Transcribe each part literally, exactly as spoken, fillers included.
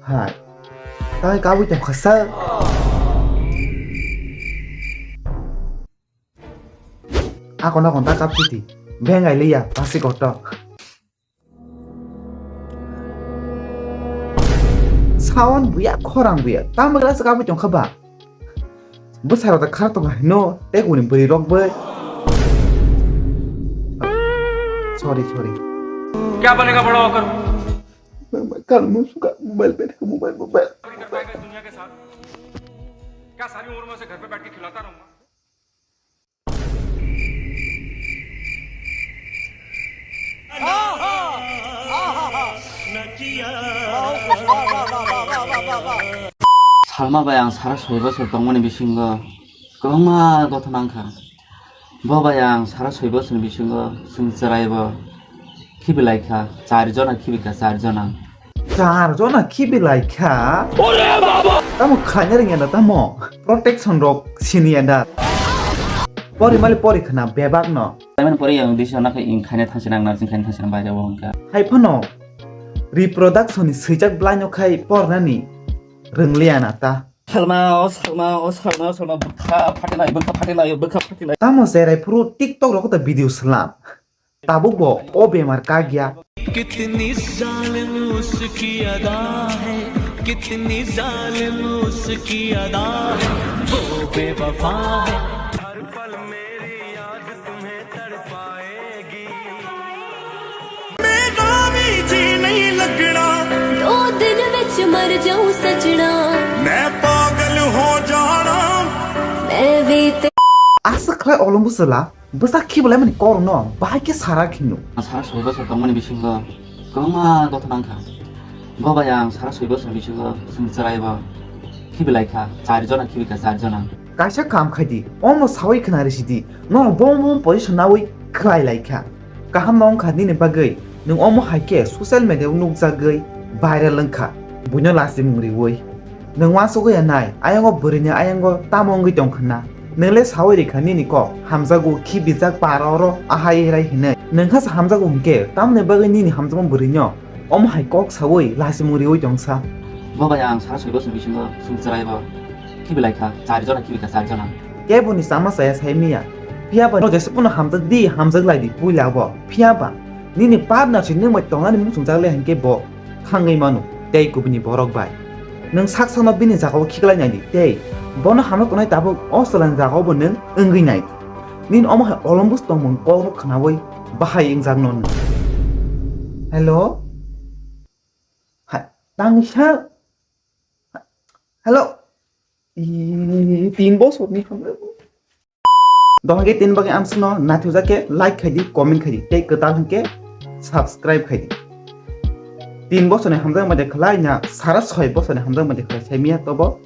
Hai. Tai kabui tong khasa. Akon akon ta kap titi. Bengai liya pasi koto. Sawan buya khorang buya. Tamo glass kabui tong khaba. Bwsarok ta khar tong hai no, tei kuni bwrwi rok bai. Sorry, sorry. क्या बनेगा बड़ा होकर? Kal mo suka mobile pen mobile mobile. कर पाएगा इस दुनिया के साथ? क्या सारी उम्र मैं उसे घर पे बैठ के खिलाता रहूंगा? Salma bai ang sara soi bosor tongmani bisingo kwbangma gothona wngkha. Bo bai ang sara soi bosorni bisingo chwng chwraibo khibilaikha, char jona khibikha, char jona. Char jona khibilaikha? Tamo khaina rwngya da tamo? Protection rok siniya da? Pori mali pori khna bebak no. Taimani pori ang decision nakha ing khaina thangsi nang narsing khaina thangsi nang baire bo hwnka. Hai phano reproduction ni swijak bwlai no khai pornani rwngliya na ta. Salma, o Salma, o Salma, o Salma, bwkha phatilai, bwkha phatilai, bwkha phatilai. Tamo cherai phuru TikTok rogo ta video slam. Tabuk bo o bemar kagya. कितनी जालिम उसकी अदा है, कितनी जालिम उसकी अदा है, वो बेवफा है। हर पल मेरी याद तुम्हें तड़पाएगी। मेरा भी जी नहीं लगना। दो दिन विच मर जाऊं सजना। मैं पागल हो जाना। मैं भी ते- Asa khlai olombo sela, bwsa khibilaimani korno bahai khe sara khino. Sara soi bosor tongmani bisingo kwbangma gothona wngkha. Bo bai ang sara soi bosor bisingo chwng chwraibo khibilaikha, char jona khibikha, char jona. Kaisa kam khaidi, omo sawi khna risidi, norok bom bom position nawi khlai laikha. Kaham no wngkha nini bagwi, nwng omo hai khe social media o nukjagwi viral wngkha, buino lasimung riwi. Nwng uansugwi ya nai, ayang o bwrwini ayang o tamo wngwi tongkha na? Nwng le sawi rikha nini kok, hamjago, khibijak para oro ahai rai hinwi. Nwng kha se hamjago hwnkhe, tamoni bagwi nini hamjakma bwrwino omo hai kok sawi lasimung riwi tongsa. Bo bai ang sara soi bosor bisingo chwng chwraibo khibilaikha, char jona khibikha, char jona. Keboni chama chaya sai miya. Phiya ba no jesa phano hamjak di, hamjak lai di puila bo. Phiya ba nini partner se nwng bai tongnani muchungjak le hinkhe bo thangwi mano tei kubuni borok bai. Nwng sak sakno bini jagao khiklai nai di tei bono hamjak tongnai tabuk o chwlaini jagao bo nwng wngwi nai di. Nini omo hai olombus tongmung kok no khnaui bahai wngjakno nwng. Hello? Hai, tangsa? Hello? Ii, tin bosorni hamjak. Dohon khe tin bagwi amsino naithokjak khe like khai di, comment khai di, tei kwtal hwnkhe subscribe khai di. Tin bosorni hamjak made khlai na, sara soi bosorni hamjak made khlai sai miya tobo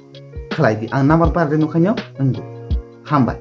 khlai di. Ang number bar rino khaino wngdi. Hambai.